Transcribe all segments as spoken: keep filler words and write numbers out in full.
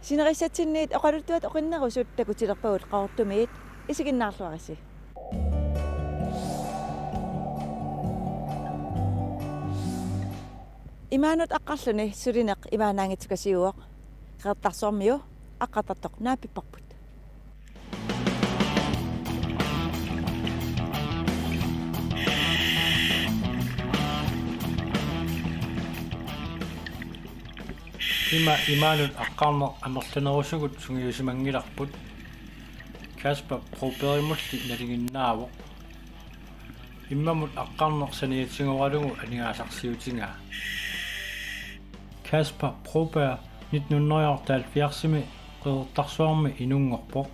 Sinerissatsinniit oqaluttuat oqinnerusut takutilerpagut Qaqortumiit, isiginnaarluarisi. Imaanut aqqarluni sulineq imaannaanngitsukasiuvoq. Qeqertarsuarmiu aqqartartoq naapipparput. Ima imaanut aqqarneq amerlanerusugut sungiusimanngilarput. Kasper Brobergimulli nalinginnaavoq. Immamut aqqarneq saniatigoralugu aningaasarsiutigaa. Kasper Broberg nitten hundrede og halvfjerdsimi Qeqertarsuarmi inunngorpoq.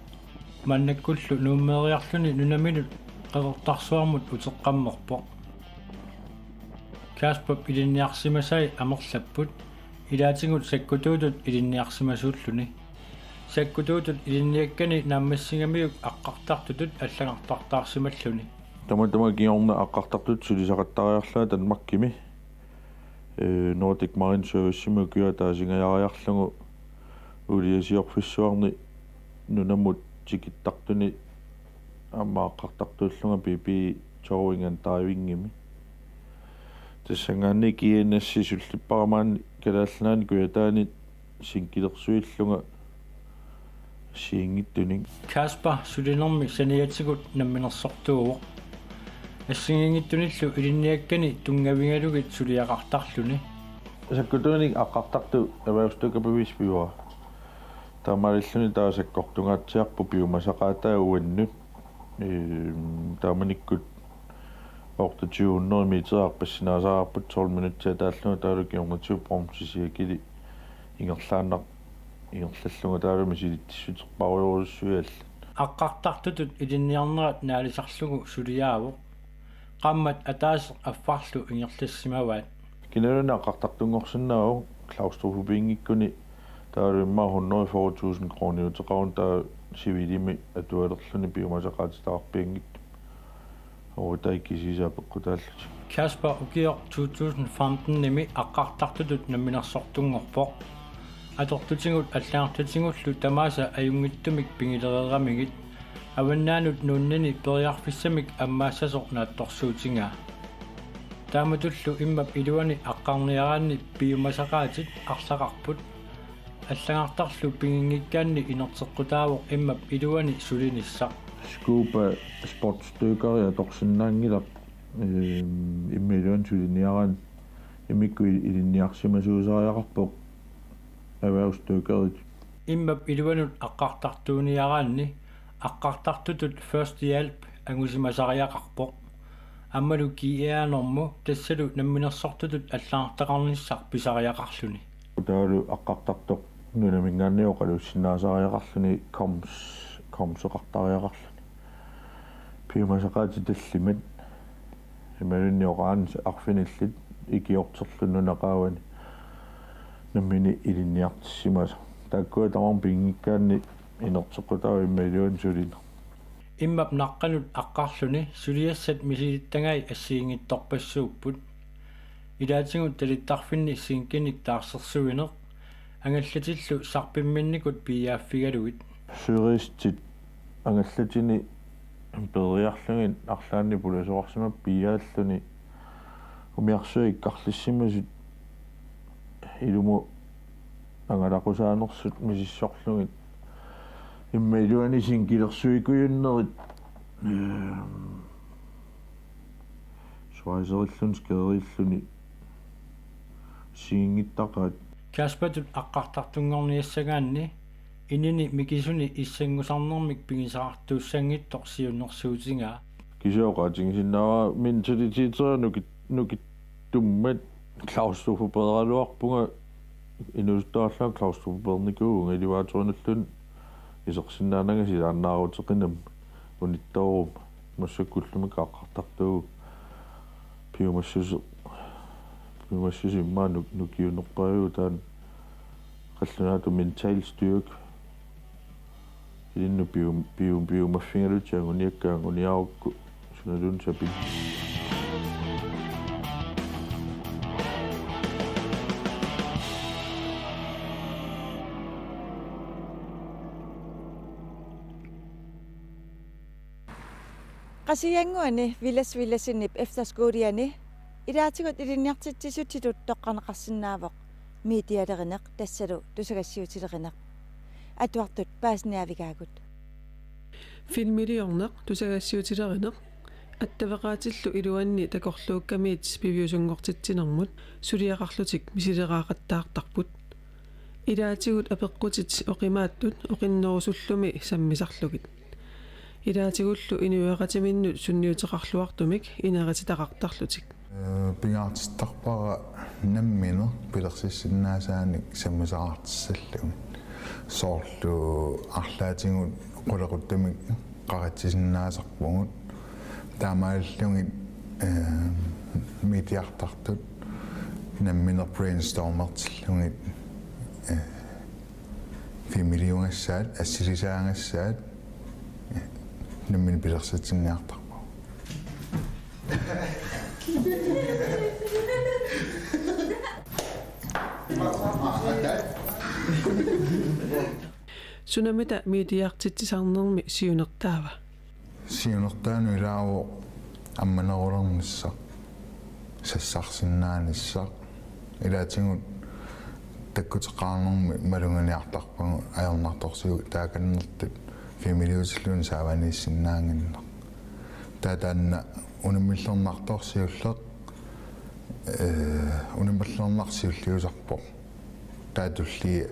Maannakkullu Nuummeeriarluni nunaminut Qeqertarsuarmut uteqqammerpoq. Kasperip ilinniarsimasai amerlapput, ilaatigut sakkutuutut ilinniarsimasuulluni. Sakkutuutut ilinniakkani naammassigamiuk aqqartartutut allagartartaarsimalluni. Tamatuma kingorna aqqartartut sulisaqattariarlunga Danmarkimi. Ee, Nordic Marine Servicemi ukioq ataasingajariarlugu oliesiorfissuarni nunamut tikittartuni aamma aqqartartuullunga B P Towing and Divingimi. Tassanngaanniit G N S sullippara maani Kalaallit Nunaanni Kujataani sinkilersuillunga assigiinngitsunik. Kasper sulinermi saniatigut namminersortuuvoq. Assigiinngitsunillu ilinniakkani tunngavigalugit suliaqartarluni. Sakkutuunik aqqartartut erhvervsdykkerbevis pivoq. Taamaalilluni taava sakkortungaatsiarpoq piumasaqaataa uannut. Ehm, taamanikkut otteogtyve hundrede meter arpassinaasariaqarput tolv minutsit ataallunga, taavalu kingornatigut bremsecirkeli ingerlaannaq ingerlallunga, taavalu misilitsissuterparujorusussui allat. Aqqartartutut ilinniarnerat naalisarlugu suliaavoq. Qaammat ataaseq affarlu ingerlassimavaat. Kinaluunniit aqqartartunngorsinnaavoq klaustrofobinngikkuni, taavalu immaqa hundrede og fyrre tusind kroniuteqaruni, taava sivilimi atualerluni piumasaqaatitaqarpianngitsumik. Oorutaat kisiisa apeqqutaallutik. Kasper ukioq to tusind femtenimi aqqartartutut namminersortunngorpoq. Atortutigut allagartatigullu tamaasa ajunngitsumik pigilereeramigit, avannaanut nuunnini periarfissamik ammaassasoq naatsorsuutigaa. Taamatullu immap iluani aqqarniaraanni piumasaqaatit arlaqarput. Allagartarlu piginngikkaanni inerteqqutaavoq immap iluani sulinissaq. Scuba sportsdykkeri atorsinnaanngilaq, ehm, immap iluani suliniaraanni, immikkut ilinniarsimasuusariaqarpoq erhvervsdykkerit. Immap iluanut aqqartartuuniaraanni aqqartartutut førstehjælp angusimasariaqarpoq. Aammalu G R-normu tassalu namminersortutut allagartaqarnissaq pisariaqarluni. Taavalu aqqartartoq nunaminngaanniit oqaluussinnaasariaqarluni, koms-, komseqartariaqarluni. Piumasaqaatit tallimat imaluunniit oqaannut arfinillit ikiorterluni nunap qaavani nammineq ilinniartissimasoq. Taakkua tamarmik piginngikkaanni inerteqqutaavoq immap iluani sulineq. Immap naqqanut aqqarluni suliassat misilittagai assigiinngitsorpassuupput. Ilaatigut talittarfinni sinkinik taarsersuineq, angallatillu sarpimminnikut piiaaffigalugit. Sørestit angallatini peeriarlugit arlaannik pulasoqarsimapput piiaalluni, umiarsuaq ikkarlissimasut ilumut angalaqusaanersut misissorlugit. Immap iluani sinkilersuikujunnerit, ehm, svejserilluni, skæriilluni assigiinngittaqaat. Kaspertut aqqartartunngorniassagaanni inini mikisuni issanngusarnermik pigisaqartuussanngitsoq siunnersuutigaa. Kisianni oqaatigisinnaavara mentaliteteria nukit-, nukittummat klaustrofobeeraluarpunga, inuusuttuarlunga klaustrofobeernikuuvunga, elevatorinulluunniit isersinnaananga silaannaaruteqinamma unittooruma, massakkut ullumi aqqartartuuvugut piumassuseq, piumassuseq immaqa nuk-, nukiunerpaajuvoq, taanna qallunaatut mental styrke. Ilinnut pium-, pium-, piumaffigalutit anguniakkat anguniarukku sunaluunniit sapinngisaat. Qasigiannguani Villads Villadsinip efterskoleni ilaatigut ilinniartitsisutitut toqqarneqarsinnaavoq medialerineq tassalu tusagassiuutilerineq. Atuartut paasiniaavigaagut. Filmiliorneq, tusagassiuutilerineq, attaveqaatillu iluanni takorluukkamiit piviusunngortitsinermut suliaqarlutik misileraaqattaartarput. Ilaatigut apeqqutit oqimaattut oqinnerusullumi sammisarlugit. Ilaatigullu inuiaqatiminnut sunniuteqarluartumik inerititaqartarlutik. Ee, pingaartittarpara nammineq pilersissinnaasaannik sammisaqartissallugit. Soorlu arlaatigut qulequttamik qaratsisinnaasarpugut. Taamaalillugit, ee, mediartartut nammineq brainstormertillugit, ee, filmiliugassaat, assilisaagassaat, ee, nammineq pilersitsinniartarpagut. Sunamita mediartitsisarnermi siunertaava? Siunertaanut ilaavoq ammanerulernissaq, sassarsinnaanissaq. Ilaatigut takkuteqarnermi maluginiartarpagut ajornartorsiutaakkannertut filmiliutilluni saavaniissinnaannginnaq. Taava taanna unammillernartoq siulleq, ee, unammillernartoq siulliusarpoq. Taava tullia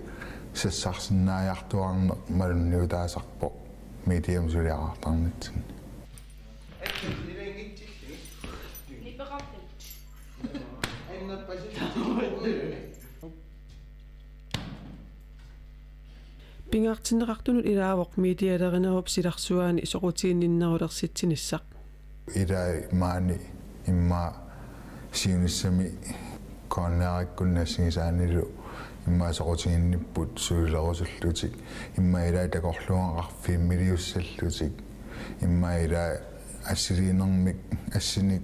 sassarsinnaajartuarneq malunniutaasarpoq mediamik suliaqartarnitsinni. Pingaartinneqartunut ilaavoq medialerinerup silarsuaani soqutiginninnerulersitsinissaq. Ilai maani immaqa siunissami Kuanniarakkunni assigisaanilu immaqa soqutiginnipput sulilerusullutik. Immaqa ilai takorluugaqarfimmi filmiliussallutik. Immaqa ilai assiliinermik assinik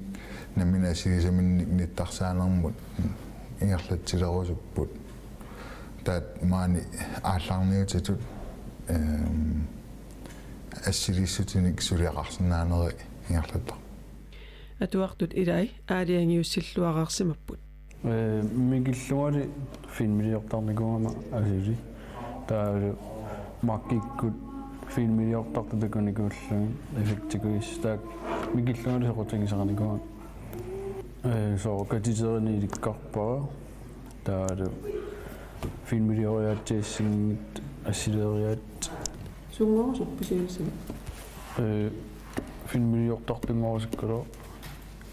nammineq assilisaminnik nittarsaanermut ingerlatsilerusupput. Taava maani aallarniutitut, ehm, assiliissutinik suliaqarsinnaaneri ingerlattarput. Atuartut ilai aalajangiussilluareersimapput. Ee, mikillungali filmiliortarnikuugama asuli. Taavalu Mac-ikkut filmiliortartut takunikuullugit effektikujussutaat mikillungali soqutigisaqarnikuugama. Ee, soorlu katiterani ilikkarpara. Taavalu filmilioriaatsiassanngit assiliiaat. Sunngorusuppi siunissami? Ee, filmiliortartunngorusukkaluarpoq.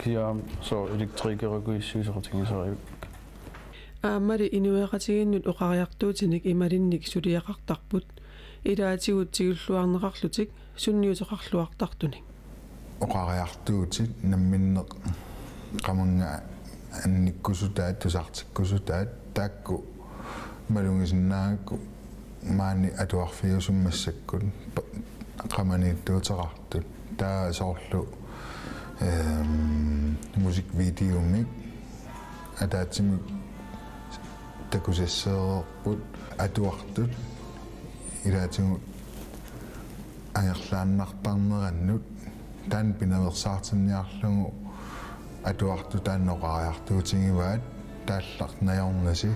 Kisianni soorlu elektrikerakujussuit soqutigisarivakkit. Aammali inuiaqatigiinnut oqariartuutinik imalinnik suliaqartarput. Ilaatigut tigulluarneqarlutik sunniuteqarluartartunik. Oqariartuutit namminneq qamannga annikkusutaat, tusartikkusutaat, taakku malugisinnaagakku maani atuarfiusumik massakkut p-, qamaniittuuteqartut. Taava soorlu, ehm, musikvideomik ataatsimik takusassereerput atuartut ilaatigut angerlaannartarnerannut taanna pinaveersaartinniarlugu atuartut taanna oqariartuutigivaat taallaq najornasi.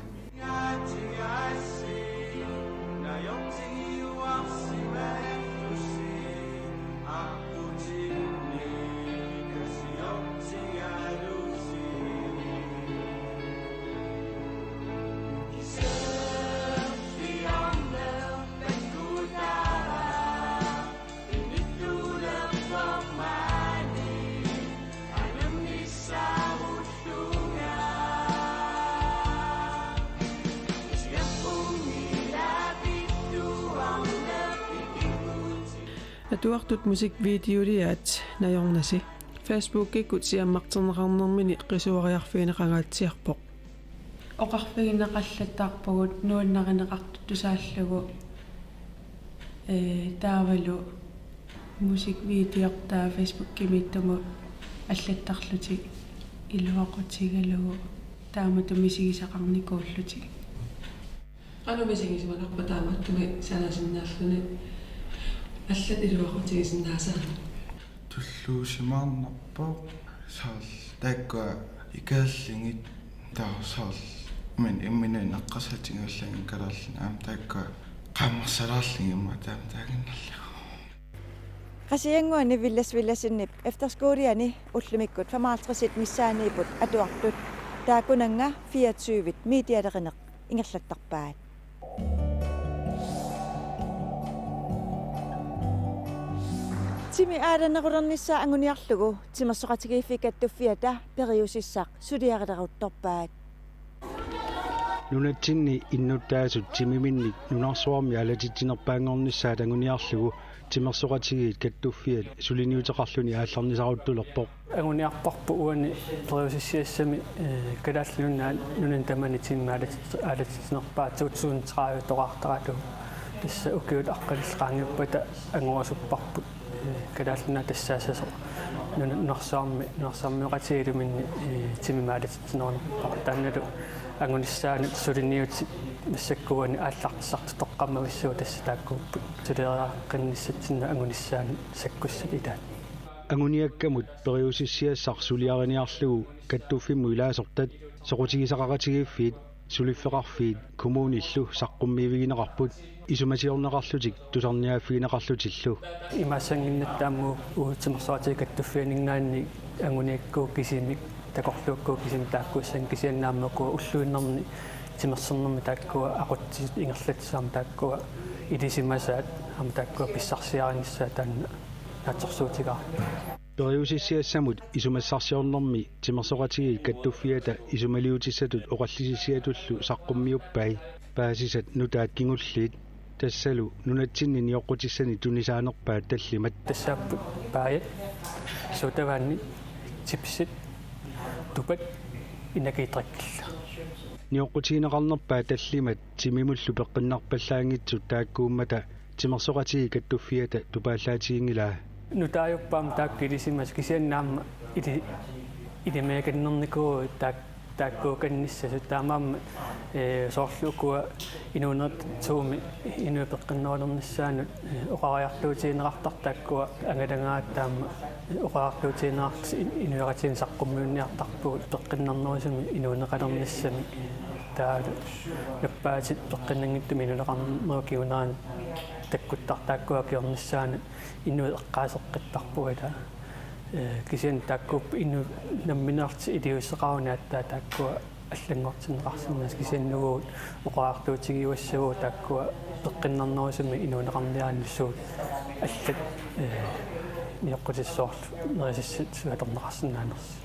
Atuartut musikvideoliaat najornasi Facebookikkut siammarterneqarnermini qisuariarfigineqangaatsiarpoq. Oqarfigineqallattaarpugut nuannarineqartut tusaallugu, ee, taavalu musikvideortaa Facebookimiittumut allattarlutik iluaqutigalugu taamatut misigisaqarnikuullutik. Qanoq misigisimanerpa taamaattumik sanasinnaalluni allat iluaqutigisinnaasaanik? Tulluusimaarnarpoq soorlu taakkua ikallugit, taava soorlu min imminut eqqarsaatigiullugit Kalaallit Nunaat aamma taakkua qaammarsalaarlugit immaqa taama taaginnarlugu. Qasigiannguani Villadsen Villadsenip efterskoliani ullumikkut femoghalvtredsit missaanniipput atuartut, taakkunannga fireogtyve medialerineq ingerlattarpaat. Timi aalanerulernissaa anguniarlugu Timersoqatigiiffiit Kattuffiata periusissaq suliarileruttorpaat. Nunatsinni innuttaasut timiminnik nunarsuarmi aalatitsinerpaanngornissaat anguniarlugu Timersoqatigiit Kattuffiat suliniuteqarluni aallarnisaruttulerpoq. Anguniarparput uani periusissiassami, eh, Kalaallit Nunaat nunani tamani timimik aalatit-, aalatitsinerpaat to tusind tredive toqqartaralugu. Tassa ukiut aqqanillit qaangiuppata angorusupparput, eh, Kalaallit Nunaat tassaassasoq nuna-, nunarsuarmi, nunarsuarmioqatigiit iluminni, eh, timimik aalatitsinerunerpaaq. Taannalu angunissaanut suliniutit massakkut uani aallartissartut toqqammavissuugut, tassa taakkuupput suliariaqqinnissatsinnik angunissaanut sakkussat ilaat. Anguniakkamut periusissiassaq suliariniarlugu kattuffimmut ilaasortat, soqutigisaqaqatigiiffiit, suliffeqarfiit kommunillu saqqummiivigineqarput isumasiorneqarlutik tusarniaaffigineqarlutillu. Imaassannginnatta aamma uagut Timersoqatigiit Kattuffianinngaanniit anguniakkagut kisimik, takorluukkagut kisimik taakkuussammata, kisianni aamma ukua ulluinnarni timersornermi taakkua aqutsisut ingerlatsisut aamma taakkua ilisimasaat aamma taakkua pissarsiarinissaat taanna naatsorsuutigaarput. Periusissiassamut isumassarsiornermi Timersoqatigiit Kattuffiata isumaliutissatut oqallisissiatullu saqqummiuppai paasisat nutaat kingulliit, tassalu nunatsinni nioqqutissanik tunisaanerpaat tallimat. Tassaapput paajat, sodavandi, chipsit, tupat, energidrikkillu. Nioqqutigineqarnerpaat tallimat timimullu peqqinnarpallaanngitsut taakkuummata Timersoqatigiit Kattuffiata tupaallaatiginngilaa. Nutaajuppat aamma taakku ilisimasat, kisianni aamma ili-, ilimagaqannginnikuuaat taak-, taakkuukannissasut, taamaammat, eh, soorlu ukua inuunerit suumi inuit peqqinnerulernissaannut, eh, oqariartuutigineqartartut taakkua angalagaat taama oqariartuutigineqartut in-, inuiaqatigiinni saqqummiunniartarpugut peqqinnarnerusumik inuuneqalernissamik. Taava nappaatit peqqinnanngitsumik inuuneqarnerup kingunerani takkuttartut taakkua akiornissaannut inuit eqqaaseqqittarput ilaa. Eh, kisianni taakkuupput inuit nammineerlutik iliuuseqaruni aatsaat taakkua allanngortinneqarsinnaasut, kisianni uagut oqariartuutigiuassavagut taakkua peqqinnarnerusumik inuuneqarniaraanni suut allat, eh, nioqqutissat soorlu nerisassatit atorneqarsinnaanersut.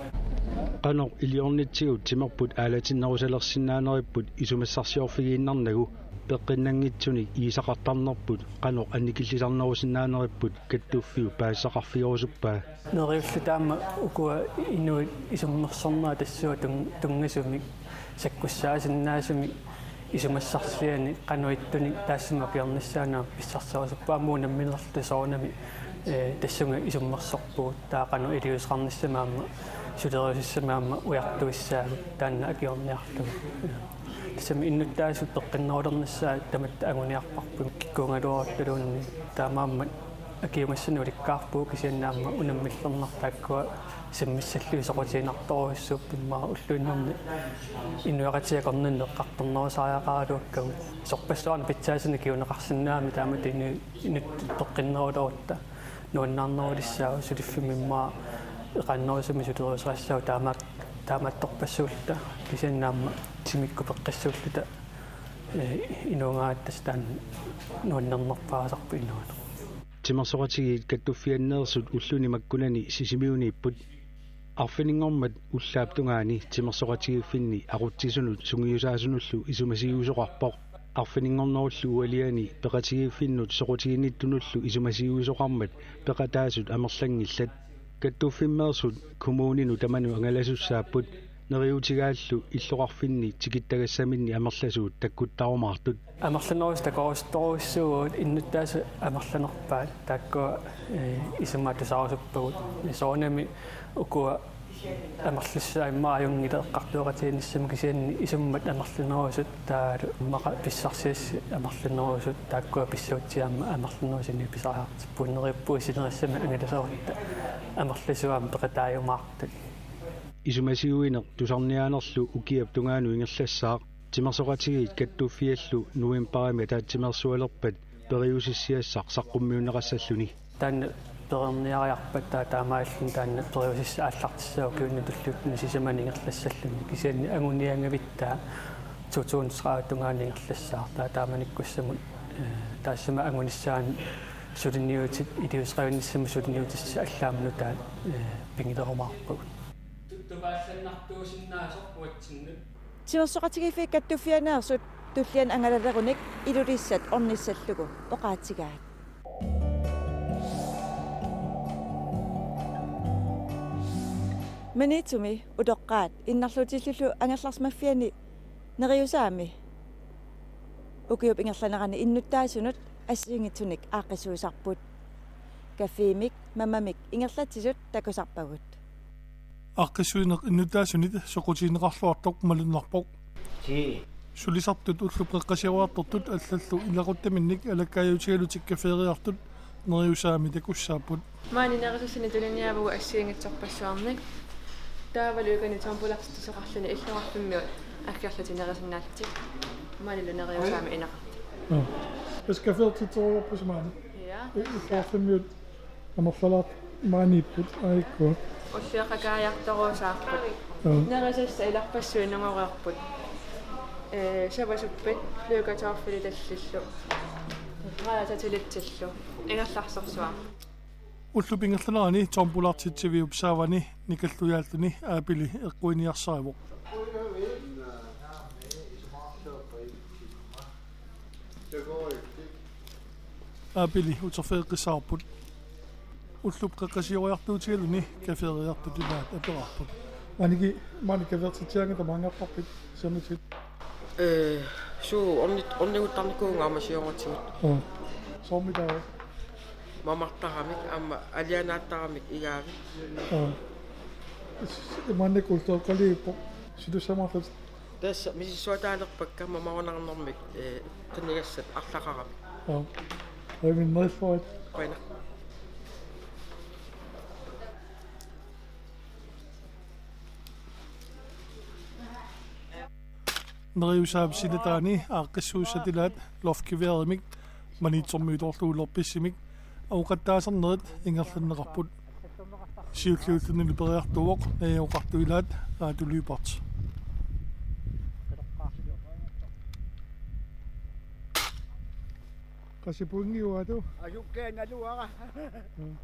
Qanoq iliornitsigut timerput aalatinnerusalersinnaaneripput isumassarsiorfigiinnarnagu peqqinnanngitsunik iisaqartarnerput qanoq annikillisarnerusinnaaneripput kattuffiup paasisaqarfigerusuppaa. Neriulluta aamma ukua inuit isummersornerat tassunga tun-, tunngasumik sakkussaasinnaasumik isumassarsianik qanoq ittunik taassuma akiornissaanut pissarsiarusupput, aamma uagut nammineerluta soorunami, eh, tassunga isummersorpugut, taava qanoq iliuuseqarnissamik aamma suleriusissamik aamma ujartuissaagut taanna akiorniarlugu. Tassami innuttaasut peqqinnerulernissaat tamatta anguniarparput kikkuugaluaruttaluunniit, taamaammat akiumassanik ulikkaarpugut, kisianni aamma unammillernartut taakkua sammissallugit soqutiginartorujussuupput, immaqa ulluinnarni inuiaqatigiit akornanni eqqartornerusariaqaraluakkagut. Sorpassuarnik pitsaasunik kinguneqarsinnaammat taamatut inu-, inuttut peqqinnerulerutta nuannaarnerulissaaq, suliffimmi immaqa eqaannerusumik suleriuseqassaagut taama-, taamaattorpassuulluta, kisianni aamma timikkut peqqissuulluta, eh, inuugaangatta tassa taanna nuannernerpaasarpoq inuuneq. Timersoqatigiit Kattuffianneersut ulluni makkunani Sisimiuniipput. Arfininngormat ullaap tungaani timersoqatigiiffinni aqutsisunut sungiusaasunullu isumasiuisoqarpoq. Arfininngornerullu ualiani peqatigiiffinnut soqutiginittunullu isumasiuisoqarmat peqataasut amerlanngillat. Kattuffimmeersut kommuninut tamanut angalasussaapput, neriuutigaallu illoqarfinni tikittagassaminni amerlasuut takkuttarumaartut. Amerlanerusut takorusuttorujussuuvugut, innuttaasut amerlanerpaat taakkua, eh, isumaat tusarusuppagut. Soorunami ukua Amerlasuut aamma ajunngilaq eqqartueqatigiinnissamut, kisianni isummat amerlanerusut taavalu immaqa pissarsiassat amerlanerusut taakkua pissutsit aamma amerlanerusut pisariaqartippugut, neriuppunga sinerissami angalasarutta amerlasuut aamma peqataajumaartut. Isumasiuineq tusarniaanerlu ukiap tungaanut ingerlassaaq. Timersoqatigiit Kattuffiallu novembarimi ataatsimeersualerpat periusissiassaq saqqummiunneqassalluni. Taanna pereerniariarpat taa-, taamaalilluni taanna periusiassaq aallartissaaq ukiuni tulliuttuni sisamani ingerlassalluni, kisianni anguniagavittaa to tusind tredive tungaanut ingerlassaaq. Taa-, taamanikkussamut, eh, taassuma angunissaanut suliniutit-, iliuuseqavinnissamut suliniutissat allaat nutaat, eh, pigilerumaarpagut. Tupaallannartuusinnaasoq uatsinnut. Timersoqatigiiffiit Kattuffianneersut tulliani angalalerunik Ilulissat ornissallugu oqaatigaat. Maniitsumi utoqqaat innarluutillullu angerlarsimaffiani Neriusaami ukiup ingerlanerani innuttaasunut assigiinngitsunik aaqqissuisarput. Cafémik mamamik ingerlatsisut takusarpagut. Aaqqissuineq innuttaasunit soqutigineqarluartoq malunnarpoq. Sii. Sulisartut ullut qeqqasioriartortut allallu ilaquttaminnik alakkaajuutigalutik caféeriartut Neriusaami takussaapput. Maani nerisassani tuniniaavugut assigiinngitsorpassuarnik. Taavalu ikani tombolartitsisoqarluni illoqarfimmiut aggerlutik nerisinnaallutik. Maanilu Neriusaami ineqartut. Aa. Tassa caféertitserujoorpusi maani. Ja. Illoqarfimmiut amerlalaartut maaniipput aajuku. Ulluiqakaajartoruusaarput. Aa. Nerisassat ilarpassui nungoreerput. Ee, savasuppit, løgkartoffelit tallillu. Rødder til lettillu. Ingerlarsorsuaq. Ullup ingerlanerani tombolartitsiviup saavani Nikallujaaltuni Aapili eqquiniarsarivoq. Aapili uterfigeqqissaarput. Ullup qeqqasioriartuutigaluni caféeriartut ilaat aperaarput. Maaniki, maani caféertitsigaangat tamaanngartarpit sanatit? Ee, suu, ornit-, orniguttarnikuuvunga aamma siornatigut. Aa. Soormitaava? Mamartaramik, aamma alianaattaramik igaavik. Aa. S-, maannakkut ulloqeqqaliippoq. Situssaamaarlutit. Tassa misissuataalerpakka mamarunarnermik, ee, qinigassat arlaqaramik. Aa. Ajunnginneriffaat. Qujanaq. Neriusaap silataani aaqqissuussat ilaat luftgeværimik Maniitsumi utoorlugu loppissimik avuqattaasarnerit ingerlanneqarput. Siulliullunilu periartuuvoq najugaqartut ilaat Aatu Lyberth. Qassit pointit uagut? Asukkaat naluara. Mm.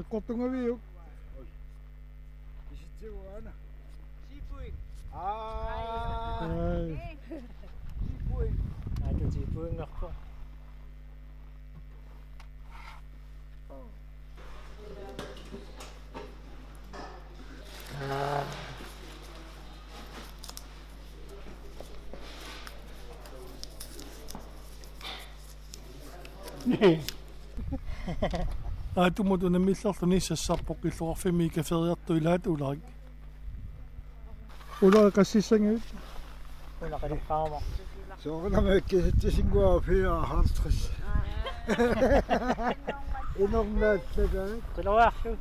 Eqqortungaviuk? Kisitsigu aana. Ti point. Aa. Ai. Ti point. Aatu ti pointinngorpoq. Aatumut unammillerluni sassarpoq illoqarfimmi caféeriartut ilaat Ulrik. Ulrik, qassissanngilat? Una qanoq qaama. Soorunami kisitsisinngua fireoghalvtreds. Inornaattagaa. Qiloriarlu.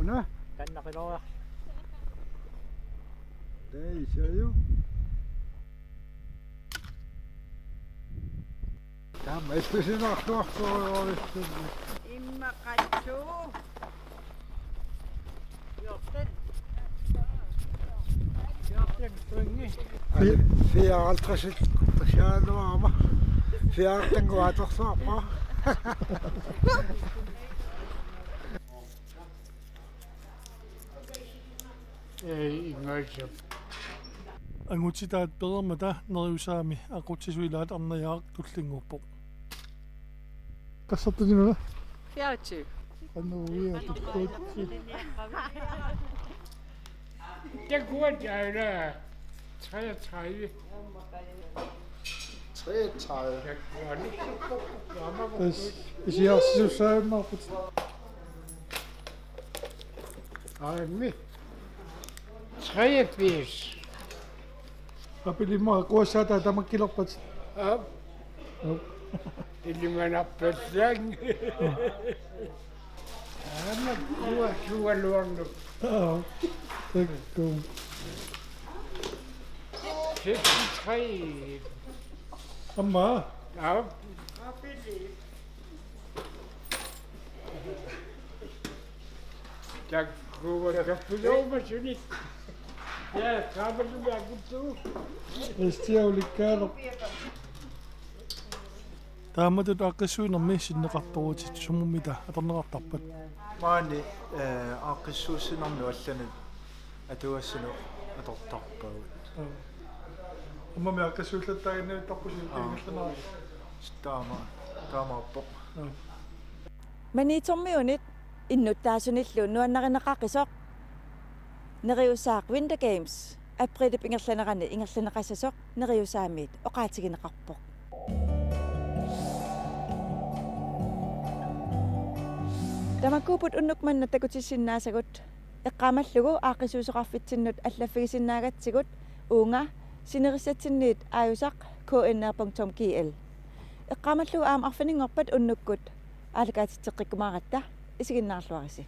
Una? Kanna qiloriarlu. Tei sayu. Taama issusinarluartorujorissunni. Immaqa suu. Fireoghalvtreds. Fireoghalvtreds. Ee, ingaisa. Angutitaat pereermata Neriusaami aqutsisut ilaat Arnajaaq tullinnguuppoq. Qassartutit una? Fireogtyve. Qanoq uia tukkuutsi? Takuat aala treogtredive. Treogtredive. Takuat. Tassa isiarsisussaajunnaarput. Aammi. Treogfirs. Apilimma kuassaataa tamakkilerpat. Aap. Aap. Ilimanarpallaaq. Aamma kuassugaluarnut. Aap. Takkuuk. Seksogtres. Aamma. Aap. Takkuuk, takkuuk, suni. Ja, kaapallumi akuttu. Estiaulikkaalo. Taamatut aaqqissuinermi sinneqartorutit sumumita atorneqartarpat? Maani, eh, aaqqissuussinermi allanut atugassinut atortarpagut. Aa. Ammami aaqqissuullattaaginnavittarpusi. Aa. Ingerlanerani. Taama, taamaappoq. Aa. Maniitsormiunit innuttaasunillu nuannarineqaqisoq Neriusaaq Winter Games aprilip ingerlanerani ingerlanneqassasoq Neriusaamiit oqaatigineqarpoq. Tamakkuupput unnuk manna takutissinnaasagut, eqqaamallugu aaqqissuussuseqarfitsinnut allaffigisinnaagatsigut uunga sinerissatsinniit aajusaq K N R punktum G L. Eqqaamallugu aamma arfininngorpat unnukkut aallakaatitseqqikkumaaratta, isiginnaarluarisi.